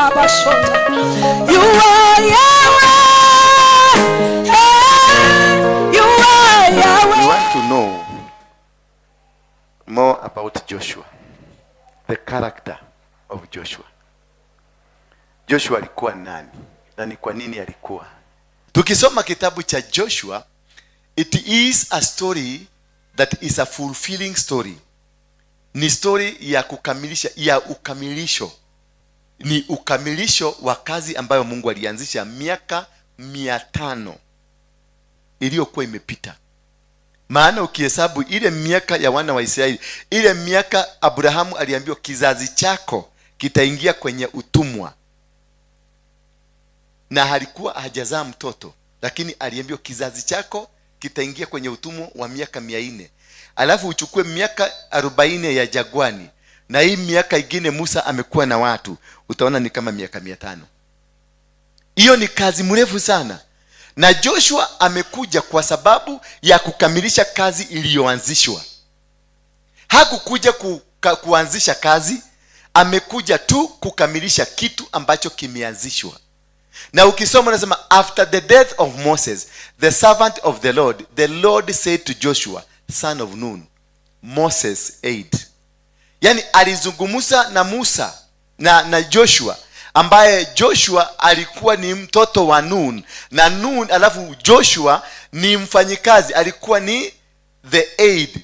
Rabashota. You are Yahweh. Hey, you are We Yahweh. want to know more about Joshua, the character of Joshua. Joshua alikuwa nani na ni kwa nini alikuwa? Tukisoma kitabu cha Joshua, it is a story that is a fulfilling story. Ni story ya kukamilisha, ya ukamilisho. Ni ukamilisho wa kazi ambayo Mungu alianzisha miaka 500 iliyokuwa imepita. Maana ukihesabu ile miaka ya wana wa Israeli, ile miaka Abrahamu aliambiwa kizazi chako kitaingia kwenye utumwa, na alikuwa hajazaa mtoto, lakini aliambiwa kizazi chako kitaingia kwenye utumwa wa miaka 400, alafu uchukue miaka 40 ya jagwani, na hii miaka ingine Musa amekuwa na watu, utaona ni kama miaka 500. Hiyo ni kazi mrefu sana, na Joshua amekuja kwa sababu ya kukamilisha kazi iliyoanzishwa. Hakukuja kuanzisha kazi, amekuja tu kukamilisha kitu ambacho kimeanzishwa. Na ukisoma unasema, "After the death of Moses, the servant of the Lord, the Lord said to Joshua, son of Nun, Moses' aide." Yaani alizungumza na Musa na Joshua, ambaye Joshua alikuwa ni mtoto wa Nun na Nun, alafu Joshua ni mfanyikazi, alikuwa ni the aide,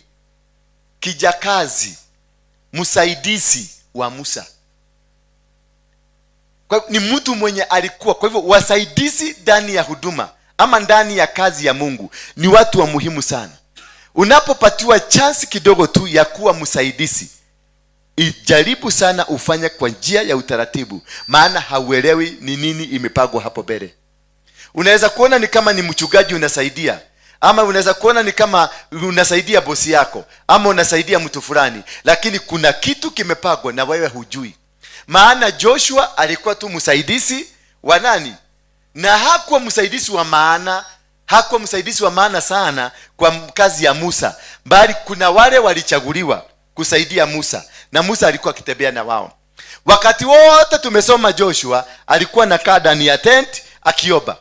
kijakazi, msaidizi wa Musa. Kwa ni mtu mwenye alikuwa. Kwa hivyo wasaidizi ndani ya huduma ama ndani ya kazi ya Mungu ni watu wa muhimu sana. Unapopatiwa chance kidogo tu ya kuwa msaidizi, ijaribu sana ufanye kwa njia ya utaratibu, maana hauelewi ni nini imepangwa hapo mbele. Unaweza kuona ni kama ni mchungaji unasaidia, ama unaweza kuona ni kama unasaidia bosi yako, ama unasaidia mtu fulani, lakini kuna kitu kimepangwa na wewe hujui. Maana Joshua alikuwa tu msaidizi wa nani? Na hakuwa msaidizi wa maana, hakuwa msaidizi wa maana sana kwa kazi ya Musa, bali kuna wale walichaguliwa kusaidia Musa, na Musa alikuwa akitembea na wao wakati wote. Tumesoma Joshua alikuwa nakaa ndani ya tent akiomba.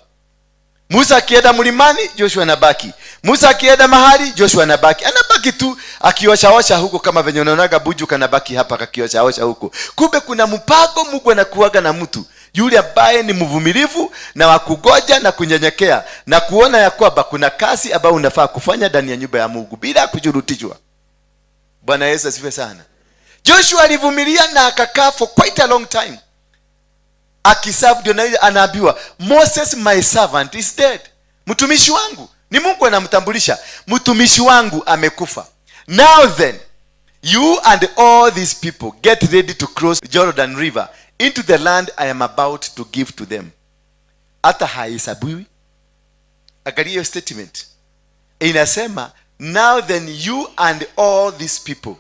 Musa akienda mlimani, Joshua anabaki. Musa akienda mahali, Joshua anabaki. Anabaki tu akioshaosha huko, kama venye unaonaga buju kanabaki hapa kakioshaosha huko. Kumbe kuna mpango Mungu anakuaga na mtu yule ambaye ni mvumilivu na wa kugoja na kunyenyekea na kuona ya kwamba kuna kazi ambayo unafaa kufanya ndani ya nyumba ya Mungu bila kushurutishwa. Bwana Yesu asifiwe sana. Joshua alivumilia na akakaa for quite a long time akiserve. Ndio na anaambiwa, "Moses my servant is dead." Mtumishi wangu, ni Mungu anamtambulisha, "Mtumishi wangu amekufa. Now then, you and all these people get ready to cross Jordan River into the land I am about to give to them." Hata haihesabiwi. Angalia hiyo statement, inasema, "Now then, you and all these people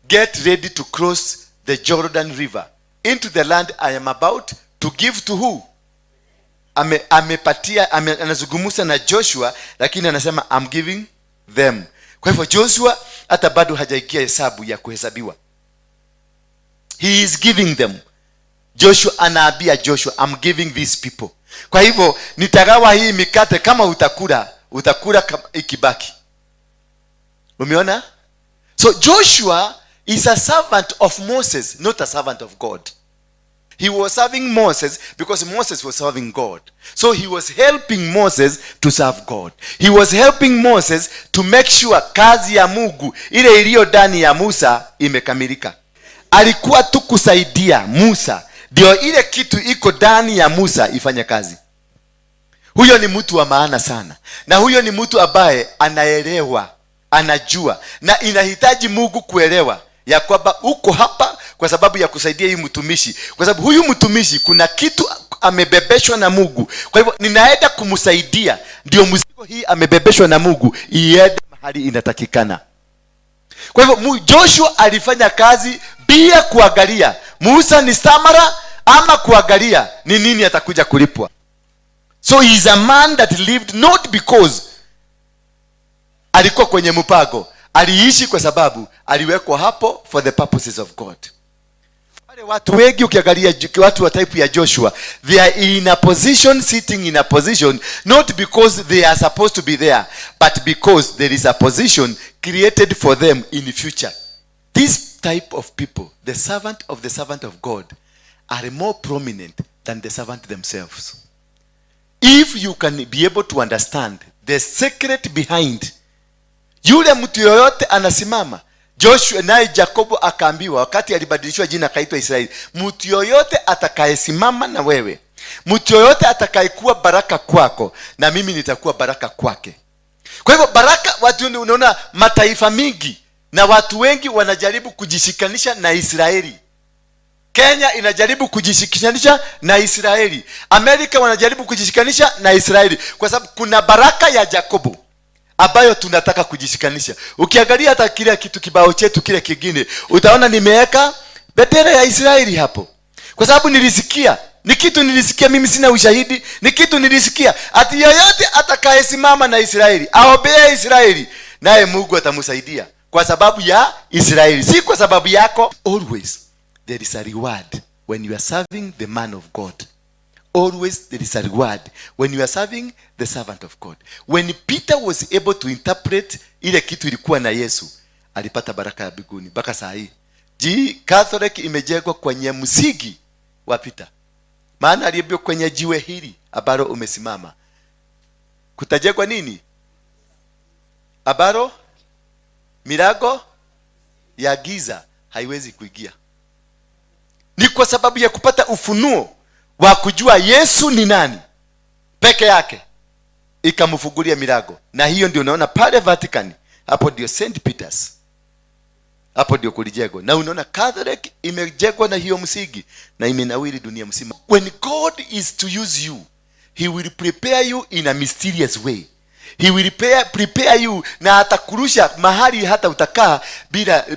get ready to cross the Jordan River into the land I am about to give to who?" Amepatia, anazungumza na Joshua, lakini anasema, "I'm giving them." Kwa hivyo Joshua hata bado hajaingia hesabu ya kuhesabiwa. He is giving them. Joshua anaambia Joshua, "I'm giving these people." Kwa hivyo nitagawa hii mikate, kama utakula, utakula ikibaki. Umeona? So Joshua is a servant of Moses, not a servant of God. He was serving Moses because Moses was serving God. So he was helping Moses to serve God. He was helping Moses to make sure kazi ya Mungu ile iliyo ndani ya Musa imekamilika. Alikuwa tu kusaidia Musa ndio ile kitu iko ndani ya Musa ifanye kazi. Huyo ni mtu wa maana sana, na huyo ni mtu ambaye anaelewa, anajua, na inahitaji Mungu kuelewa ya kwamba uko hapa kwa sababu ya kusaidia hii mtumishi, kwa sababu huyu mtumishi kuna kitu amebebeshwa na Mungu. Kwa hivyo ninaenda kumsaidia ndio mzigo hii amebebeshwa na Mungu iende mahali inatakikana. Kwa hivyo Joshua alifanya kazi bila kuangalia Musa ni stammerer ama kuangalia ni nini atakuja kulipwa. So he is a man that lived not because alikuwa kwenye mpango, aliishi kwa sababu aliwekwa hapo for the purposes of God. Wale Watu wengi ukiangalia watu wa type ya Joshua, they are in a position, sitting in a position not because they are supposed to be there, but because there is a position created for them in the future. This type of people, the servant of the servant of God, are more prominent than the servant themselves. If you can be able to understand the secret behind, yule mtu yoyote anasimama. Joshua naye Jakobo akaambiwa wakati alibadilishwa jina akaitwa Israeli, mtu yoyote atakayesimama na wewe, mtu yoyote atakayekuwa baraka kwako, na mimi nitakuwa baraka kwake. Kwa hivyo baraka, watu, unaona mataifa mingi na watu wengi wanajaribu kujishikanisha na Israeli. Kenya inajaribu kujishikanisha na Israeli, Amerika wanajaribu kujishikanisha na Israeli, kwa sababu kuna baraka ya Jakobo ambayo tunataka kujishikanisha. Ukiangalia hata kile kitu, kibao chetu kile kingine, utaona nimeweka bendera ya Israeli hapo, kwa sababu nilisikia, ni kitu nilisikia, mimi sina ushahidi, ni kitu nilisikia ati yoyote atakayesimama na Israeli, aombea Israeli, naye Mungu atamsaidia kwa sababu ya Israeli, si kwa sababu yako. Always there is a reward when you are serving the man of God. Always there is a reward when you are serving the servant of God. When Peter was able to interpret ile kitu ilikuwa na Yesu, alipata baraka ya mbinguni mpaka saa hii. G Catholic imejengwa kwenye msingi wa Peter, maana aliambiwa, "Kwenye jiwe hili ambalo umesimama kutajengwa nini, ambalo milango ya giza haiwezi kuingia." Ni kwa sababu ya kupata ufunuo wa kujua Yesu ni nani peke yake, ikamfungulia milango. Na hiyo ndio unaona pale Vatican, hapo ndio St Peters, hapo ndio kulijengwa. Na unaona Catholic imejengwa na hiyo msingi na imenawiri dunia mzima. When God is to use you, he will prepare you in a mysterious way. He will prepare you na atakurusha mahali hata utakaa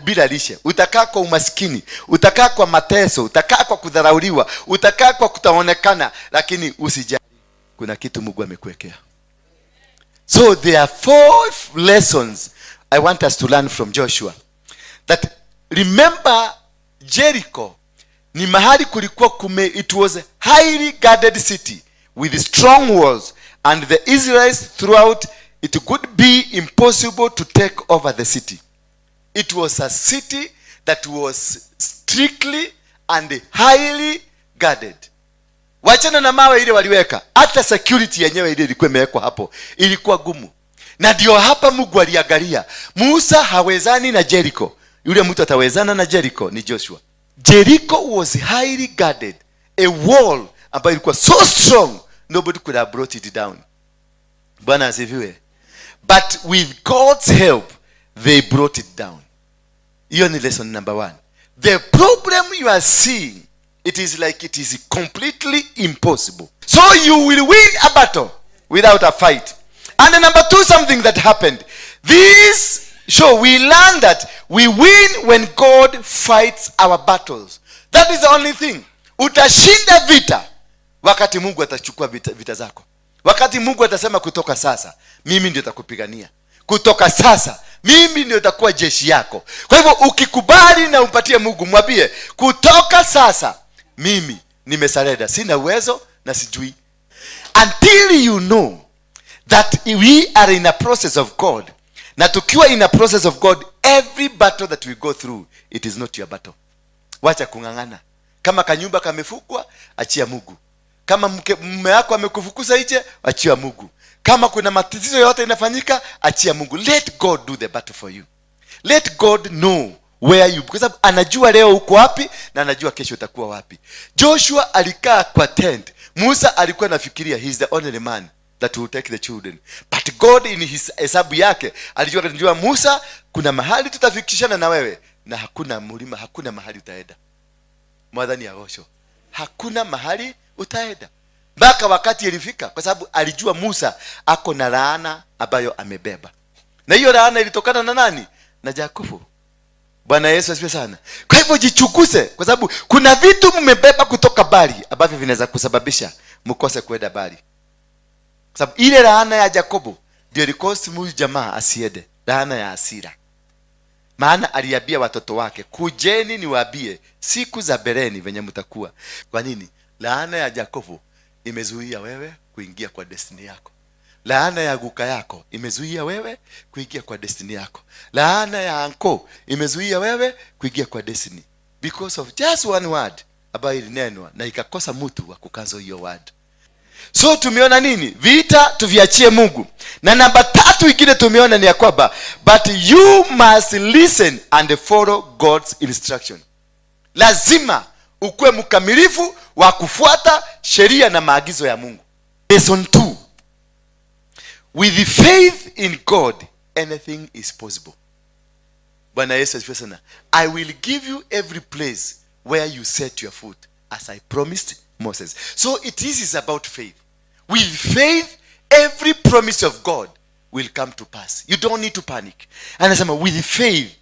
bila lishe, utakaa kwa umaskini, utakaa kwa mateso, utakaa kwa kudharauliwa, utakaa kwa kutaonekana, lakini usijali, kuna kitu Mungu amekuwekea. So there are four lessons I want us to learn from Joshua. That, remember, Jericho ni mahali kulikuwa kume, it was a highly guarded city with strong walls, and the Israelites throughout it could be impossible to take over the city. It was a city that was strictly and highly guarded. Wachana na mawe ile waliweka, hata security yenyewe ile ilikuwa imewekwa hapo ilikuwa gumu. Na ndio hapa Mungu aliangalia, Musa hawezani na Jericho, yule mtu atawezana na Jericho ni Joshua. Jericho was highly guarded, a wall ambayo ilikuwa so strong nobody could have brought it down. Bwana asifiwe. But with God's help they brought it down. Hiyo ni lesson number one. The problem you are seeing, it is like it is completely impossible, so you will win a battle without a fight. And number two, something that happened, this show, we learn that we win when God fights our battles. That is the only thing. Utashinda vita wakati Mungu atachukua vita zako, wakati Mungu atasema, "Kutoka sasa mimi ndio takupigania, kutoka sasa mimi ndio takuwa jeshi yako." Kwa hivyo ukikubali na umpatie Mungu, mwambie, "Kutoka sasa mimi nimesurrender, sina uwezo na sijui." Until you know that we are in a process of God, na tukiwa in a process of God, every battle that we go through, it is not your battle. Wacha kung'ang'ana. Kama kanyumba kamefukwa, achia Mungu. Kama mume wako amekufukuza nje, achia Mungu. Kama kuna matatizo yote inafanyika, achia Mungu. Let God do the battle for you. Let God know where you, kwa sababu anajua leo uko wapi na anajua kesho utakuwa wapi. Joshua alikaa kwa tent. Musa alikuwa anafikiria he is the only man that will take the children, but God in his hesabu yake alijua, "Musa, kuna mahali tutafikishana na wewe na hakuna mlima, hakuna mahali utaenda." Mwathani agocwo. Hakuna mahali utaenda mpaka wakati ilifika, kwa sababu alijua Musa ako na laana ambayo amebeba, na hiyo laana ilitokana na nani? Na Yakobo. Bwana Yesu asifiwe sana. Kwa hivyo jichunguze, kwa sababu kuna vitu mmebeba kutoka mbali ambavyo vinaweza kusababisha mkose kwenda mbali, kwa sababu ile laana ya Yakobo ndio ilikosi huyu jamaa asiende, laana ya hasira. Maana aliambia watoto wake, kujeni niwaambie siku za mbeleni venye mtakuwa. Kwa nini? Laana ya Yakobo imezuia wewe kuingia kwa destiny yako. Laana ya guka yako imezuia wewe kuingia kwa destiny yako. Laana ya uncle imezuia wewe kuingia kwa destiny, because of just one word ambayo ilinenwa na ikakosa mtu wa kucancel hiyo word. So tumeona nini? Vita tuviachie Mungu. Na namba tatu ingine tumeona ni ya kwamba, but you must listen and follow God's instruction. Lazima ukuwe mkamilifu wa kufuata sheria na maagizo ya Mungu. Lesson 2: with faith in God, anything is possible. Bwana Yesu asifiwe sana. I will give you every place where you set your foot, as I promised Moses. So it is about faith. With faith, every promise of God will come to pass. You don't need to panic. Anasema with faith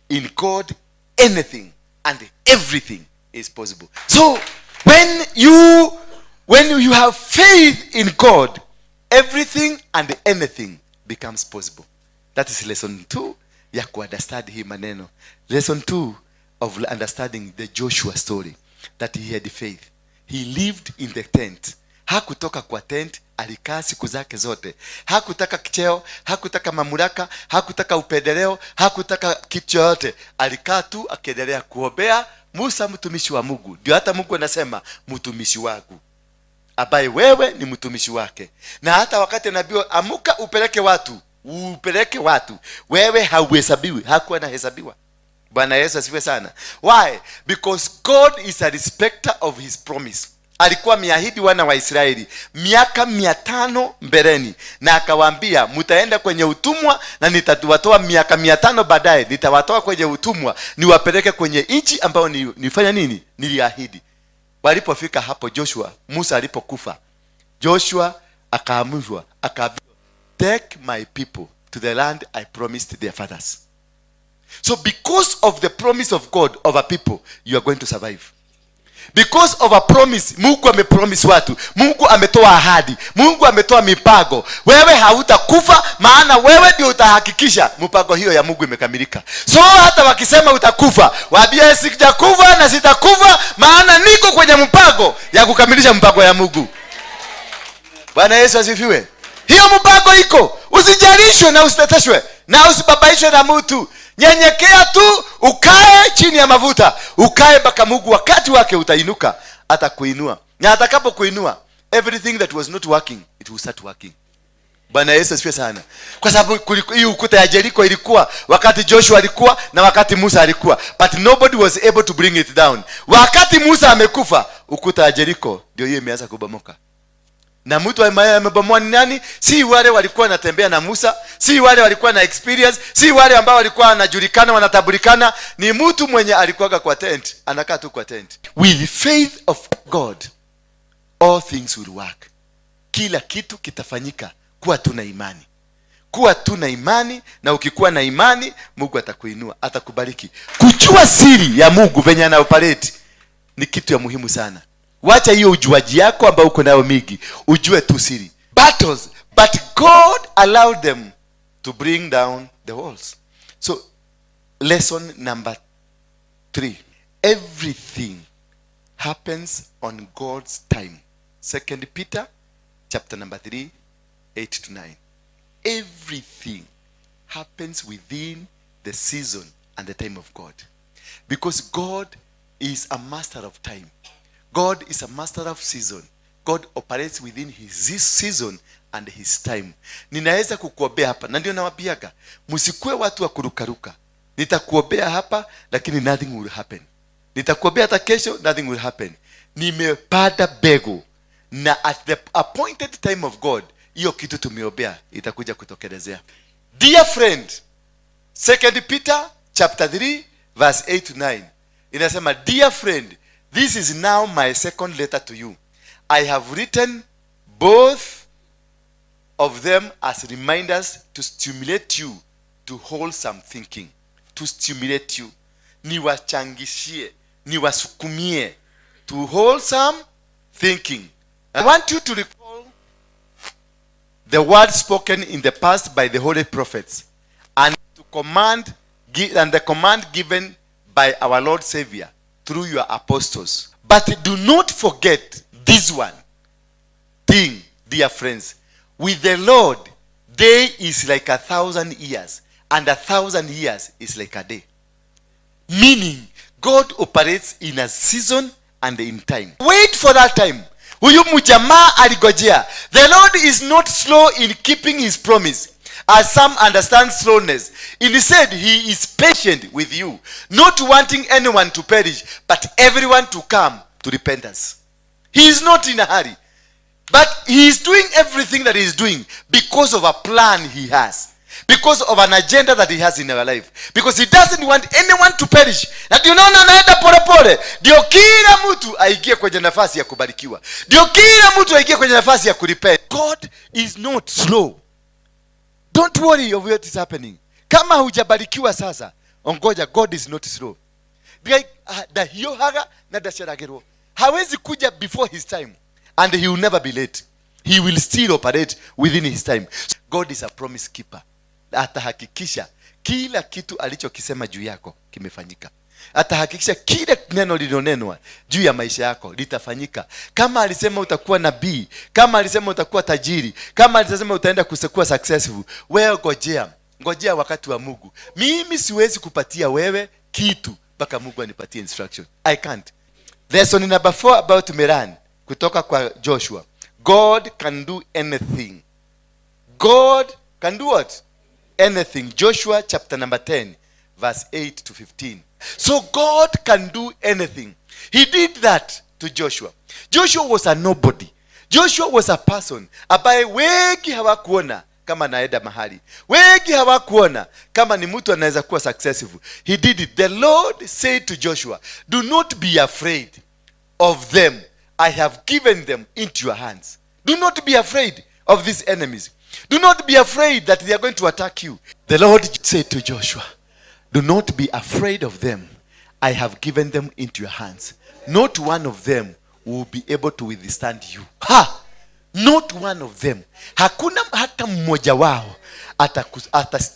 in God, anything and everything is possible. So when you have faith in God, everything and anything becomes possible. That is lesson 2 ya kuunderstand hii maneno. Lesson 2 of understanding the Joshua story, that he had faith. He lived in the tent. Hakutoka kwa tent, alikaa siku zake zote. Hakutaka cheo, hakutaka mamlaka, hakutaka upendeleo, hakutaka kitu chochote. Alikaa tu akiendelea kuombea Musa mtumishi wa Mungu. Ndio hata Mungu anasema, "Mtumishi wangu," ambaye wewe ni mtumishi wake. Na hata wakati anaambiwa, "Amuka upeleke watu, upeleke watu," wewe hauhesabiwi. Hakuwa anahesabiwa. Bwana Yesu asifiwe sana. Why? Because God is a respecter of his promise. Alikuwa ameahidi wana wa Israeli miaka 500 mbeleni na akawaambia, "Mtaenda kwenye utumwa na nitawatoa miaka 500 baadaye, nitawatoa kwenye utumwa niwapeleke kwenye nchi ambayo nifanya nini, niliahidi." Walipofika hapo, Joshua, Musa alipokufa, Joshua akaamshwa, akaambiwa, "Take my people to the land I promised their fathers." So because of the promise of God over people, you are going to survive. Because of a promise, Mungu amepromise watu, Mungu ametoa ahadi, Mungu ametoa mipango, wewe hautakufa, maana wewe ndio utahakikisha mpango hiyo ya Mungu imekamilika. So hata wakisema utakufa, waambie, "Sijakufa na sitakufa, maana niko kwenye mpango ya kukamilisha mpango ya Mungu." Bwana Yesu asifiwe. Hiyo mpango iko. Usijarishwe na usiteteshwe na usibabaishwe na mtu. Nyenyekea tu, ukae chini ya mafuta, ukae mpaka Mungu wakati wake utainuka, atakuinua. Na atakapokuinua, everything that was not working, it will start working. Bwana Yesu asifiwe sana. Kwa sababu hii ukuta ya Jeriko ilikuwa wakati Joshua alikuwa na wakati Musa alikuwa, but nobody was able to bring it down. Wakati Musa amekufa, ukuta ya Jeriko ndio hiyo imeanza kubomoka. Na mtu ambaye amebomoa ni nani? Si wale walikuwa wanatembea na Musa, si wale walikuwa na experience, si wale ambao walikuwa wanajulikana, wanatambulikana. Ni mtu mwenye alikuwaga kwa tent, anakaa tu kwa tent. With faith of God, all things will work. Kila kitu kitafanyika. Kuwa tu na imani, kuwa tu na imani. Na ukikuwa na imani, Mungu atakuinua, atakubariki. Kujua siri ya Mungu venye anaoperate ni kitu ya muhimu sana. Wacha hiyo ujuaji yako ambao uko nayo mingi, ujue tu siri. Battles, but God allowed them to bring down the walls. So lesson number 3: everything happens on God's time. Second Peter chapter number 3, 8 to 9. Everything happens within the season and the time of God, because God is a master of time. God is a master of season. God operates within his season and his time. Ninaweza kukuombea hapa, na ndio nawaambiaga msikuwe watu wa kurukaruka. Nitakuombea hapa, lakini nothing will happen. Nitakuombea hata kesho, nothing will happen. Nimepanda mbegu, na at the appointed time of God, hiyo kitu tumeombea itakuja kutokelezea. Dear friend, Second Peter chapter 3 verse 8 to 9 inasema, "Dear friend, this is now my second letter to you. I have written both of them as reminders to stimulate you to wholesome thinking." To stimulate you, niwachangishie, niwasukumie to wholesome thinking. "I want you to recall the words spoken in the past by the holy prophets and to command and the command given by our Lord Savior through your apostles. But do not forget this one thing, dear friends. With the Lord, day is like 1,000 years, and 1,000 years is like a day. Meaning, God operates in a season and in time. Wait for that time. Huyu mjamaa aligojea. The Lord is not slow in keeping his promise, as some understand slowness. Instead, he is patient with you, not wanting anyone to perish, but everyone to come to repentance. He is not in a hurry, but he is doing everything that he is doing because of a plan he has, because of an agenda that he has in our life, because he doesn't want anyone to perish. Na ndio unaona anaenda polepole, ndio kila mtu aingie kwenye nafasi ya kubarikiwa, ndio kila mtu aingie kwenye nafasi ya kurepent. God is not slow. Don't worry of what is happening. Kama hujabarikiwa sasa, ongoja. God is not slow. Ngai, ndahiũhaga na ndaceragĩrwo. Hawezi kuja before his time, and he will never be late. He will still operate within his time. God is a promise keeper. Atahakikisha kila kitu alichokisema juu yako kimefanyika. Atahakikisha kila neno lililonenwa juu ya maisha yako litafanyika. Kama alisema utakuwa nabii, kama alisema utakuwa tajiri, kama alisema utaenda kuwa successful, wewe ngojea, ngojea wakati wa Mungu. Mimi siwezi kupatia wewe kitu mpaka Mungu anipatie instruction. I can't. Lesson number 4 about Meran kutoka kwa Joshua: God can do anything. God can do what? Anything. Joshua chapter number 10, verse 8 to 15. So God can do anything. He did that to Joshua. Joshua was a nobody. Joshua was a person ambaye wengi hawakuona kama anaenda mahali, wengi hawakuona kama ni mtu anaweza kuwa successful. He did it. The Lord said to Joshua, "Do not be afraid of them. I have given them into your hands." Do not be afraid of these enemies. Do not be afraid that they are going to attack you. The Lord said to Joshua, "Do not be afraid of them. I have given them into your hands. Not one of them will be able to withstand you." Ha! Not one of them. Hakuna hata mmoja wao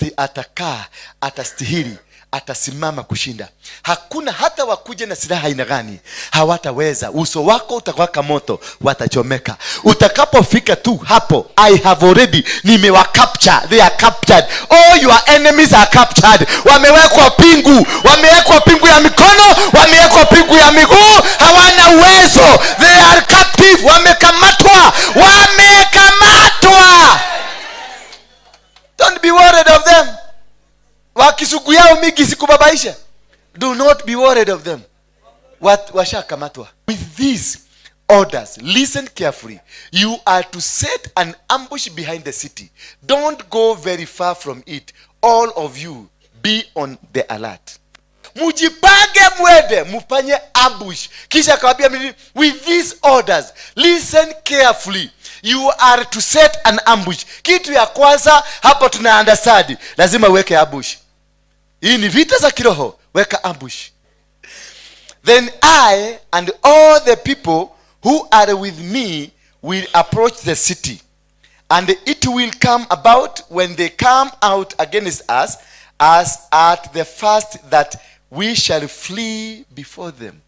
atakaa, atastihili, atasimama kushinda. Hakuna, hata wakuje na silaha aina gani, hawataweza. Uso wako utawaka moto, watachomeka. Utakapofika tu hapo, I have already nimewacapture. They are captured. All your enemies are captured. Wamewekwa pingu, wamewekwa pingu ya mikono, wamewekwa pingu ya miguu, hawana uwezo. They are captive. Wamekamatwa, wamekamatwa. Don't be worried of them. Wakisugu yao mingi sikubabaisha. Do not be worried of them. Washakamatwa. With these orders, listen carefully. You are to set an ambush behind the city. Don't go very far from it. All of you, be on the alert. Mujipange, mwende mufanye ambush. Kisha akawambia mimi, with these orders, listen carefully, you are to set an ambush. Kitu ya kwanza hapo tuna understand, lazima uweke ambush. Hii ni vita za kiroho. Weka ambush. Then I and all the people who are with me will approach the city, and it will come about when they come out against us as at the first that we shall flee before them.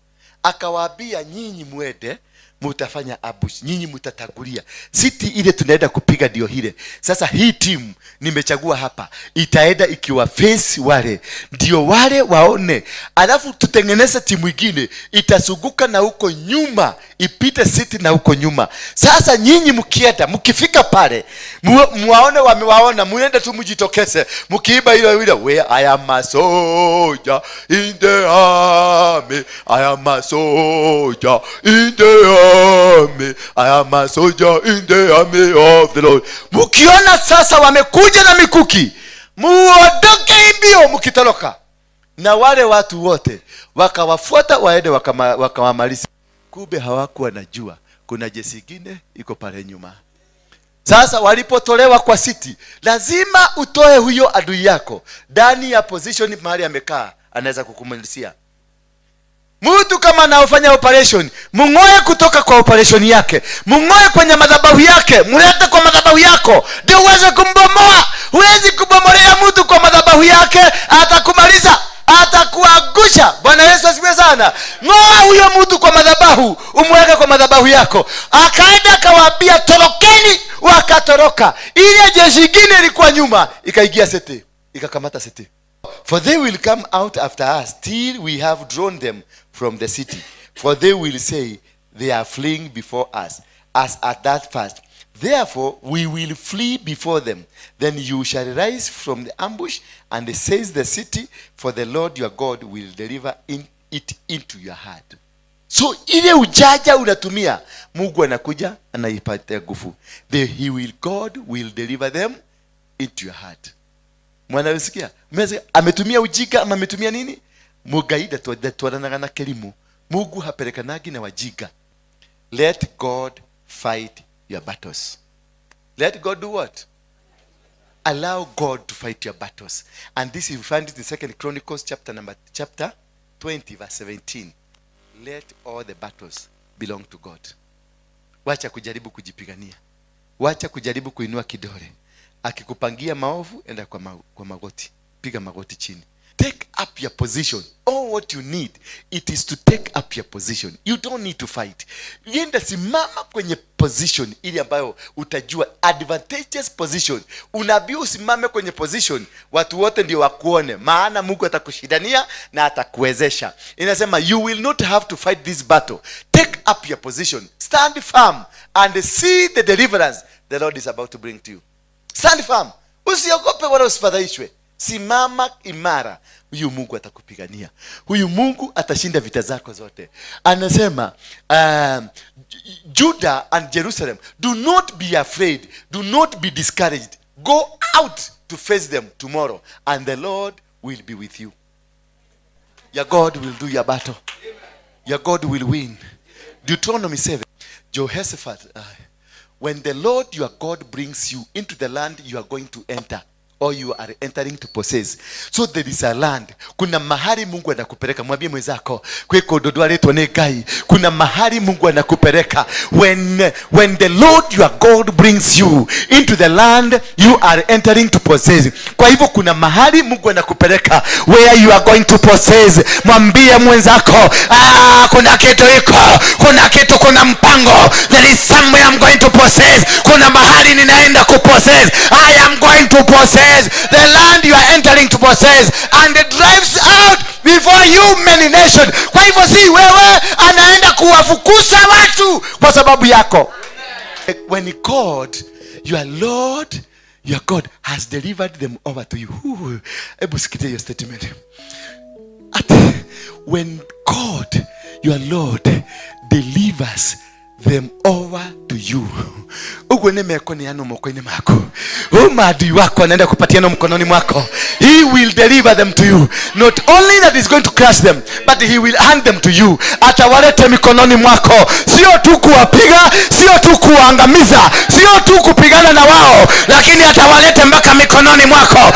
Akawaambia, nyinyi mwende mutafanya ambush, nyinyi mutatangulia. City ile tunaenda kupiga ndio ile. Sasa hii timu nimechagua hapa itaenda ikiwa face wale, ndio wale waone, alafu tutengeneze timu ingine itazunguka na huko nyuma, ipite city na huko nyuma. Sasa nyinyi mkienda, mkifika pale, muwaone wamewaona, muende tu mjitokeze mkiimba ile ile, "Where I am a soldier in the army, I am a soldier in the army, I am a soldier in the army of the Lord." Mkiona sasa wamekuja na mikuki, muondoke mbio mkitoroka. Na wale watu wote wakawafuata waende wakawamaliza. Kumbe hawakuwa najua kuna jeshi ingine iko pale nyuma. Sasa walipotolewa kwa city, lazima utoe huyo adui yako ndani ya position mahali amekaa, anaweza kukumalizia. Mtu kama anaofanya operation, mung'oe kutoka kwa operation yake, mung'oe kwenye madhabahu yake, mlete kwa madhabahu yako ndio uweze kumbomoa. Huwezi kubomolea mtu kwa madhabahu yake, atakumaliza, atakuangusha. Bwana Yesu asifiwe sana. Ng'oa huyo mtu kwa madhabahu, umweke kwa madhabahu yako. Akaenda akawaambia torokeni, wakatoroka. Ile jeshi ingine ilikuwa nyuma ikaingia city, ikakamata city. For they will come out after us till we have drawn them from the city. For they will say they are fleeing before us, as at that first. Therefore we will flee before them. Then you shall rise from the ambush and seize the city, for the Lord your God will deliver it into your hand. So ile ujanja unatumia, Mungu anakuja anaipatia nguvu. God will deliver them into your heart. Mwanasikia? Ametumia ujinga ama ametumia nini? Mugaida twaranaga na kelimu. Mungu hapelekanagi na wajinga. Let God fight your battles. Let God do what? Allow God to fight your battles. And this you find it in 2 Chronicles chapter 20 verse 17. Let all the battles belong to God. Wacha kujaribu kujipigania. Wacha kujaribu kuinua kidole. Akikupangia maovu, enda kwa magoti. Piga magoti chini. Take up your position. All what you need, it is to take up your position. You don't need to fight. Yenda simama kwenye position ili ambayo utajua advantageous position. Unaambiwa usimame kwenye position, watu wote ndio wakuone, maana Mungu atakushindania na atakuwezesha. Inasema you will not have to fight this battle. Take up your position. Stand firm and see the deliverance the Lord is about to bring to you. Stand firm. Usiogope wala usifadhaishwe. Simama imara. Huyu Mungu atakupigania. Huyu Mungu atashinda vita zako zote. Anasema, Judah and Jerusalem, do not be afraid, do not be discouraged. Go out to face them tomorrow, and the Lord will be with you. Your God will do your battle. Your God will win. Deuteronomy 7, Jehoshaphat, when the Lord your God brings you into the land you are going to enter, or you are entering to possess. So there is a land. Kuna mahali Mungu anakupeleka. Mwambie mwenzako, kweko dodwaletwa ne Ngai. Kuna mahali Mungu anakupeleka. When the Lord your God brings you into the land you are entering to possess. Kwa hivyo kuna mahali Mungu anakupeleka where you are going to possess. Mwambie mwenzako, kuna kitu iko, kuna kitu, kuna mpango. There is somewhere I'm going to possess. Kuna mahali ninaenda kupossess. I am going to possess the land you are entering to possess, and it drives out before you many nations. Kwa hivyo si wewe, anaenda kuwafukuza watu kwa sababu yako. When God, your Lord, your God has delivered them over to you. Hebu sikitia hiyo statement. When God, your Lord, delivers them over to you. Ugo ne meko ni ano moko ine mako. Maadui wako anaenda kupatiana mkononi mwako. He will deliver them to you. Not only that he's going to crush them, but he will hand them to you. Atawalete mikononi mwako. Sio tu kuwapiga, sio tu kuwaangamiza, sio tu kupigana na wao, lakini atawalete mpaka mikononi mwako.